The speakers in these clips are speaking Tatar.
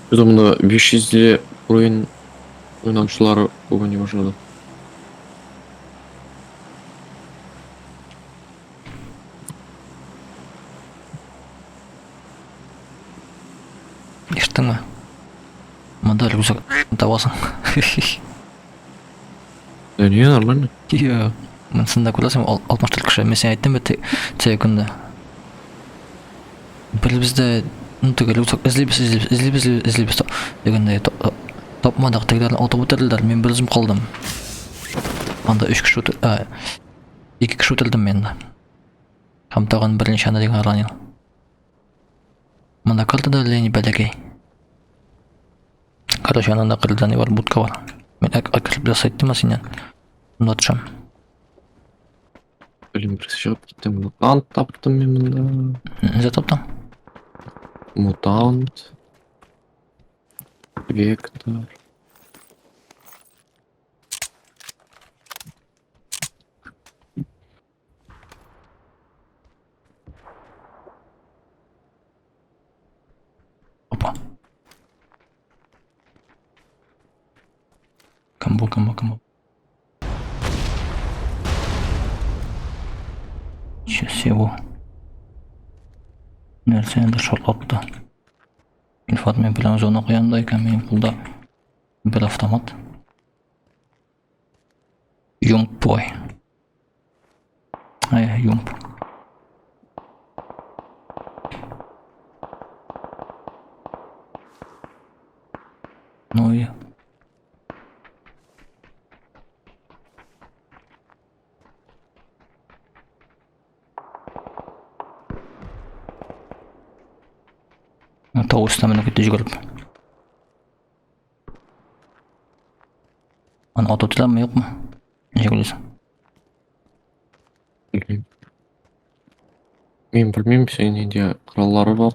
Что-то монда 500 уровень уйнаучылар күбәя башлады. Ишеттеңме? Монда рюкзак табасың. Да не, нормально. Юк. Монысында күрәсең, 64 кеше. Мин сиңа әйттем бит теге көндә. Бер бездә, ну теге рюкзак эзлибез, эзлибез, эзлибез, эзлибез дигәндә тапмадык, тегеләрне атып үтерделәр, мин бер үзем калдым. Анда өч кеше үтер, а, ике кеше үтердем мин анда. Һәм тагын берничә анда дигән ранил. Монда картада әллә ни бәләкәй. Короче, ананда кырда ни бар, будка бар. Мин әкреп ясайттым синнән. Монда төшәм. Блин, берсе чыгып китте. Мутант таптым мин монда. Нәрсә таптың? Мутант. Вектор. Опа. Кем бу, кем бу, кем бу? Сейчас его. Нәрсәнедер шартлатты. Илфат мен белән зона куянда икән, минем кулда бер автомат. Юмпой. Ай, юмп. Ну и... Тау өстенә менеп китте йөгереп. Аны атып үтерәме, юкмы? Ничек уйлыйсың? Белмим. Мин белмим, синең нинди кораллары бар.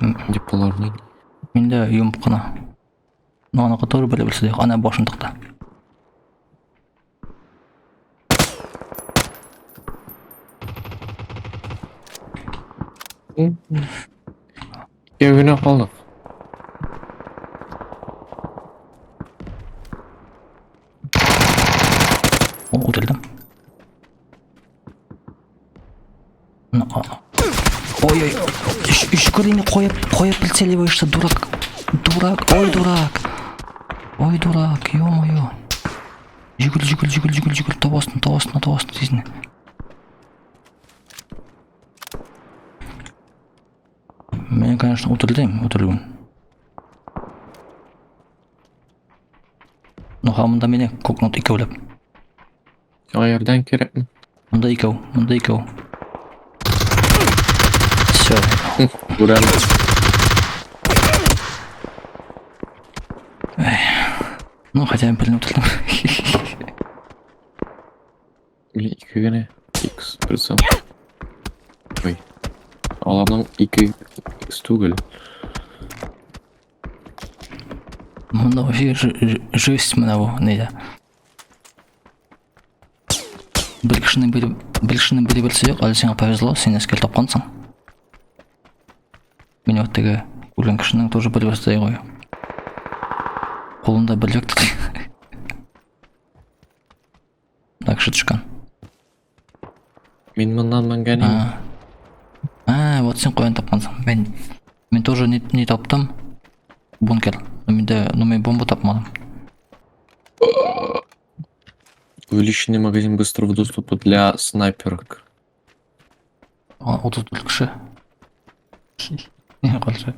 Дип алар ни? Миндә йомып кына. Ну, аныкы тоже белә белсә дә, ана башын тыкты. Икәү генә калдык. О, үтердем. Ну, а. Ой-ой, өч күренә куеп, куеп прицеливаешься, дурак. Дурак, ой, дурак. Ой, дурак, ё-моё. Жүгір, жүгір, жүгір, жүгір, жүгір, тау астына, тау астына, тау астына тезіне. Мен, конечно, үтердем, үтерүен. Ну, һаман да мине кокнут икәүләп. Сиңа ярдәм кирәкме? Монда икәү, монда икәү. Все. Күрәм. Ну, хотя бы блин, үтердем. Блин, ике генә. X прицел. Ой. Аларның ике X түгел. Монда вообще жесть менә бу, нидә. Бер кешенең бер бер кешенең бер берсе юк, әле сиңа повезло, син әскәр тапкансың. Мин вот теге күргән кешенең тоже бер берсе юк. Кулында бер вектор. Мында кеше төшкән. Мин моннан менгән идем. А, вот син каян тапкансың. Мин тоже не таптым. Бункер. Но миндә, но мин бомба тапмадым. Увеличенный магазин быстрого доступа для снайперок. А, 34 кеше. Не калса.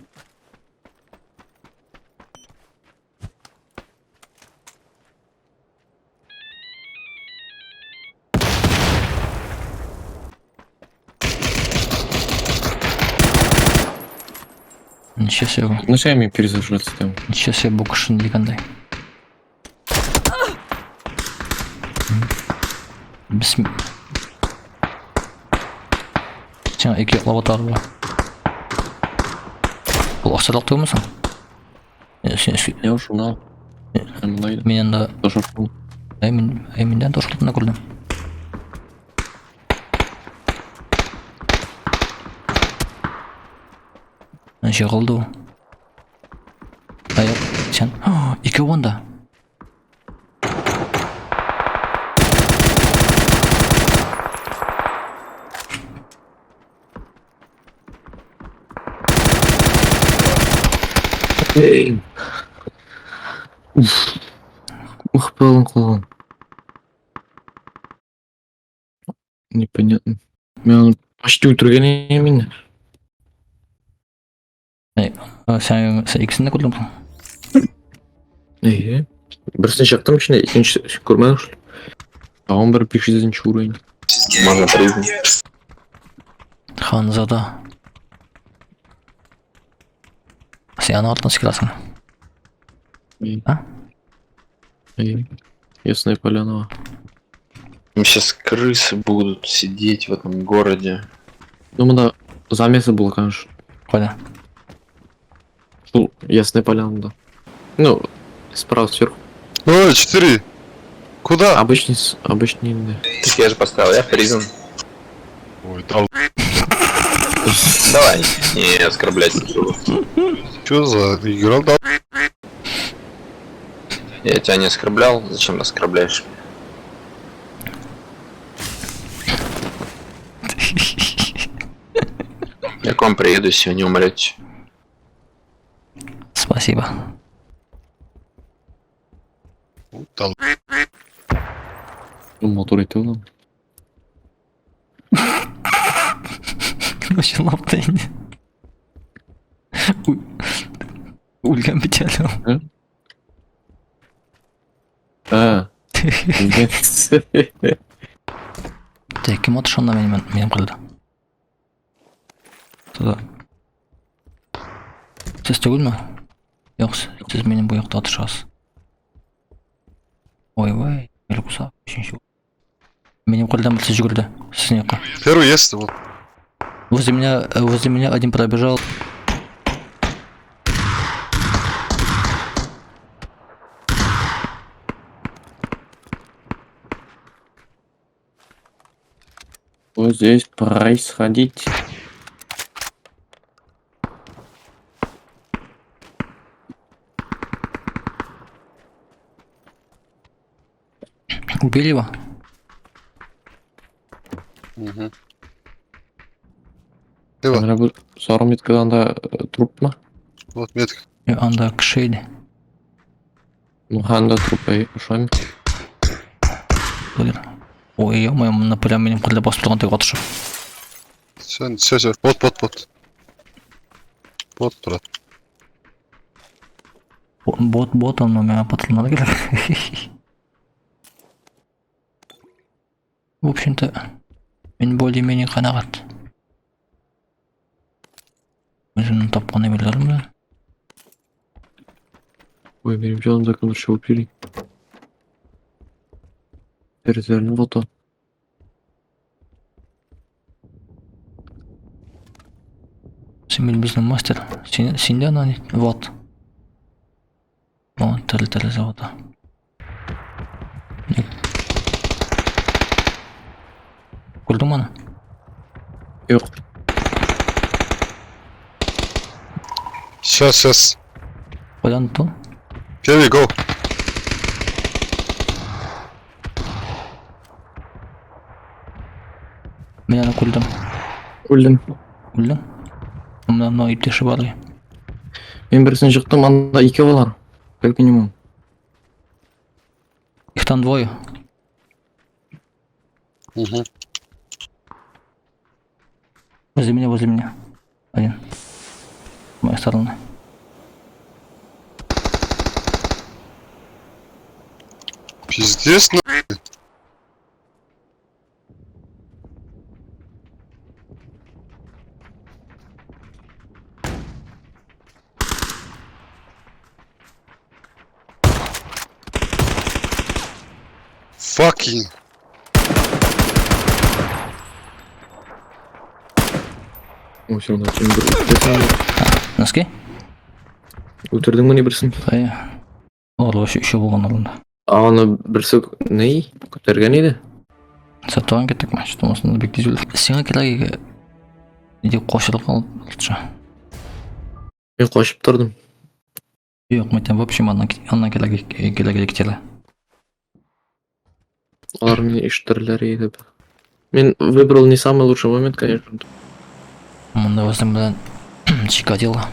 Ничего себе. Нәрсә мин перезагружаться итәм? Ничего себе бу кешене дигәндәй. Бисм... Сиңа ике яклап атар бу. Ул акчалак түгелме соң? Син Я шуна. Һәм мин анда ташыртым. Әй мин, әй миндән ташыртымны күрдем. Ничә калды ул? Исән. Икәү анда. Уф. Ух, белән калган. Непонятно. Мин аны почти үтергән идем инде. Сен, сен икесен дә күрдеңме? Әйе. Берсен чыктым эченә, икенче күрмәдем шул. Тагын бер 500 уровень. Можно призм. Ханзада. Син аны артына сикерәсең. А? Әйе. Ясная поляна. Там сейчас крысы будут сидеть в этом городе. Ну, монда замесы было, конечно. Кайда? Шул Ясная Поляна, Ну, справа сверху. Ой, 4. Куда? Обычный, обычный, да. Так я же поставил, я призм. Ой, дал. Давай, не оскорблять друг друга. Чё за игра дал? Я тебя не оскорблял, зачем оскорбляешь? Я к вам приеду, сегодня умрете. Спасибо. Дал. Ну, мотор итә ул. Вообще лапта инде. Үлгән бит әле ул. А. Так, кем атыш анда минем минем кулда? Туда. Сез түгелме? Юк, сез минем бу якта атышасыз. Ой, ой, рюкзак, өченче. Минем кулдан берсе йөгерде. Сезнең якка. Первый есть, вот. Возле меня один пробежал. Что здесь происходить? Убили его? Угу. Лево, Менә бу сары меткадан да трупмы? вот метка. Анда кеше иде. Ну, анда труп, әй, ошаймы? Түгел. Ой, ё-моё, монда прям минем кулда басып торган теге атышы. Все, все, все. Вот, вот, вот. Вот, брат. Бот, бот, он миңа патроннар кирәк. В общем-то, мин более-менее канәгать. Үземнең тапкан әйберләрем белән. Ой, минем җаным кемдер чабып йөри. Тәрәзәләрне вата. Син бит безнең мастер. Син, син дә ана ни? Вот. О, тәрәзә вата. Күрдеңме аны? Юк. Сейчас, сейчас. Кайдан тол? Первый, го. Мин аны күрдем. Үлдем. Үлдең? Монда мына иптәше бар. Мин берсен чыктым, анда ике алар. Как минимум. Их там двое. Угу. Возле меня, возле меня. Один. С моей стороны. Пиздец, на. Fucking. О, все равно кем бер үтердең. Носки? Үтердеңме ни берсен? Әйе. Алар вообще өчәү булган урында. А аны берсе ни? Күтәргән иде. Сатуан киттекме? Что монысында бик тиз үлде. Сиңа кирәк иде качырып лучше. Мин качып тордым. Юк, мен в общем аннан аннан килә килә килә. Алар мине ишетерләр иде. Мин выбрал не самый лучший момент, конечно. Монда үзем белән Чикатило.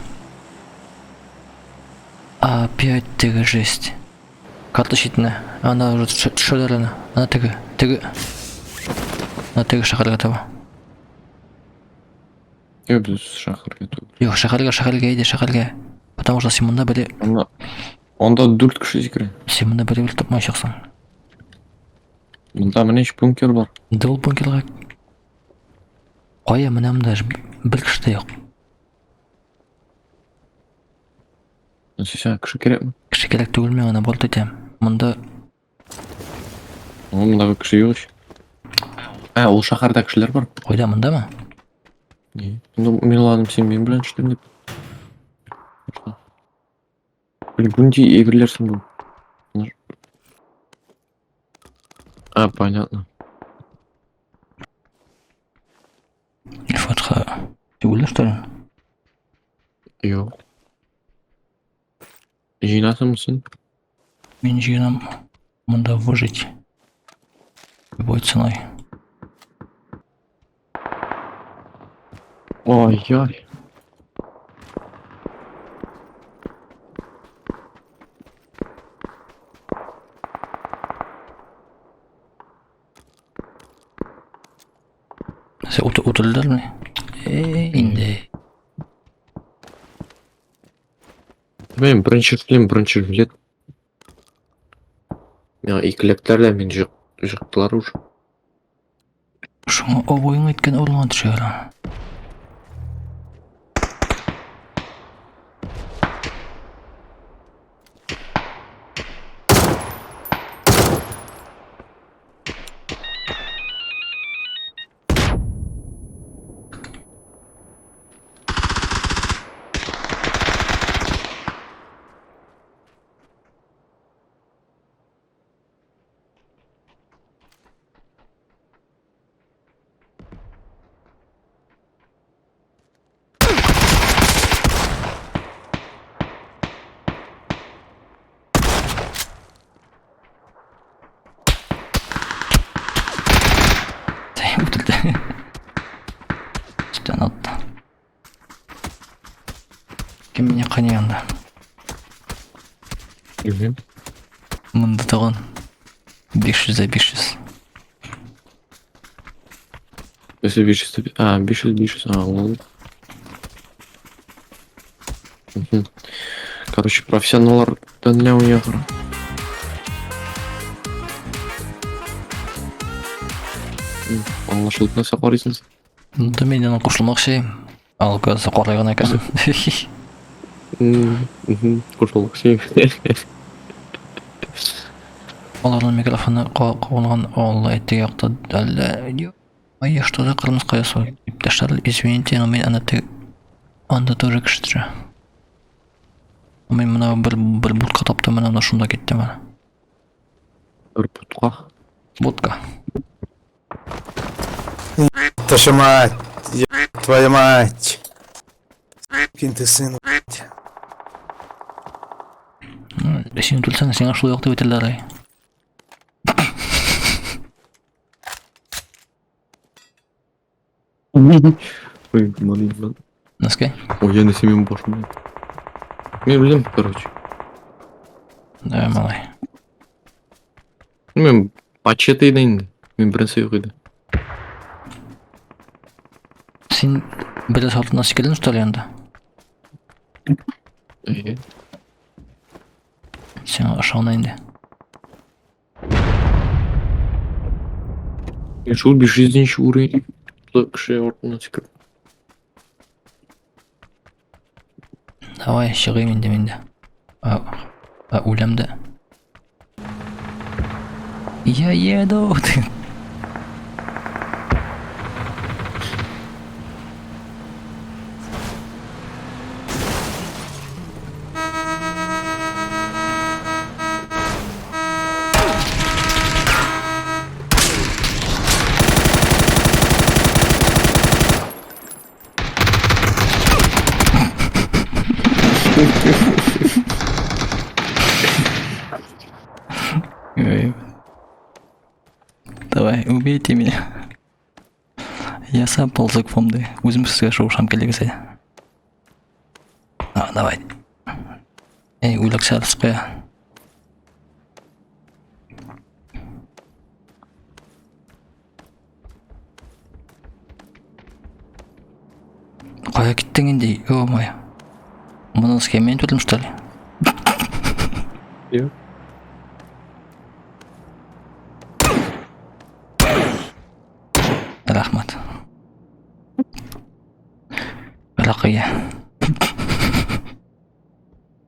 Опять теге жесть. Карта читенә. Ана уже төшәләр ана. Ана теге, теге. Ана теге шәһәргә таба. Юк, без шәһәргә түгел. Юк, шәһәргә, шәһәргә иде, шәһәргә. Потому что син монда бер Анда анда дүрт кеше сикерә. Син монда бер бер тапмаячаксың. Монда менә өч бункер бар. Дол бункерга Кая менә монда бер кеше дә юк. Сиңа кеше кирәкме? Кеше кирәк түгел миңа, наоборот әйтәм. Монда Ул мондагы кеше юк ич. Ә, ул шәһәрдә кешеләр бар. Кайда мондамы? Не. Ну, мин уйладым, син минем белән төштең дип. Блин, бу нинди әйберләр соң бу? А, понятно. Илфатка түгел что ли? Юк. Җыенасыңмы син? Мин җыенам монда выжить. Любой ценой. Ой-ой. Сен үтерделәрме? Эй, инде. Мин беренче шлем, беренче жилет. Миңа икеләктеләр дә мин жыктылар уже. Шуңа обоең әйткән урынга төшәр. Үтерде. Өстән атты. Кем мине кыйный анда? Белмим. Монда тагын 500 дә 500. Если 500, а, 500, 500, а, ладно. Мгм. Короче, профессионаллар для уехали. Аңлашылды нәрсә карыйсың син? Да мин аны кушылмакчы. Ал көзі карый гына икән. Мгм, Кушылмакчы. Аларның микрофоны кабынган алла әйтте якта әллә. Ай, что за кырмыска ясау? Иптәшләр, извините, но мин аны теге анда тоже кеше төшә. Мин менә бер бер будка таптым, менә менә шунда киттем менә. Бер путка. Будка. Вашу мать, еб твою мать. Сукин ты сын, блядь. Син үтелсәң, сиңа шул як дип әйтерләр ай. Ой, блин. Носки? Ой, я на себе башым. Мин беләм, короче. Да, малай. Мин пачет иде инде. Мин беренче юк иде. Син бераз артыннан сикердең, что ли, анда? Әйе. Сиңа ышана инде. Мин шул 500 уровень кеше артыннан сикердем. Давай, чыгыйм инде мин дә. А, а үләм дә. Я еду. Ой. Давай, убейте меня. Я сам ползу к вам, да. Үзем сезгә шуышам килегез әле. А, давай. Эй, үләксә куя. Кая киттең инде, ё-моё. Моны схеммен түтем, что ли? Юк. Рәхмәт. Рәкыя.